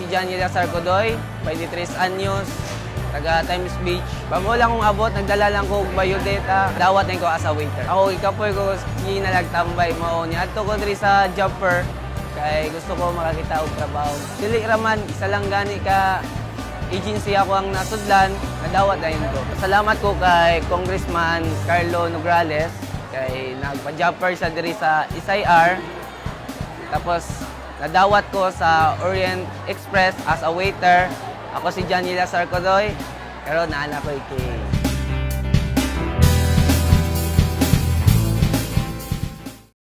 John Eleazar Codoy, 23 anyos, taga Times Beach. Bago lang kong abot, nagdala lang ko og biodata, dawat na ko as a waiter. Ako, ikapoy ko ginalagtambay mao ni adto ko diri sa job fair kay gusto ko makakita og trabaho. Dili raman isa lang gani ka agency ako ang nasudlan, nadawat dayon ko. Salamat ko kay Congressman Carlo Nograles kay nagpa-job fair sa diri sa SIR. Tapos nadawat ko sa Orient Express as a waiter. Ako si Johnny Lazar Codoy, pero naala ko kay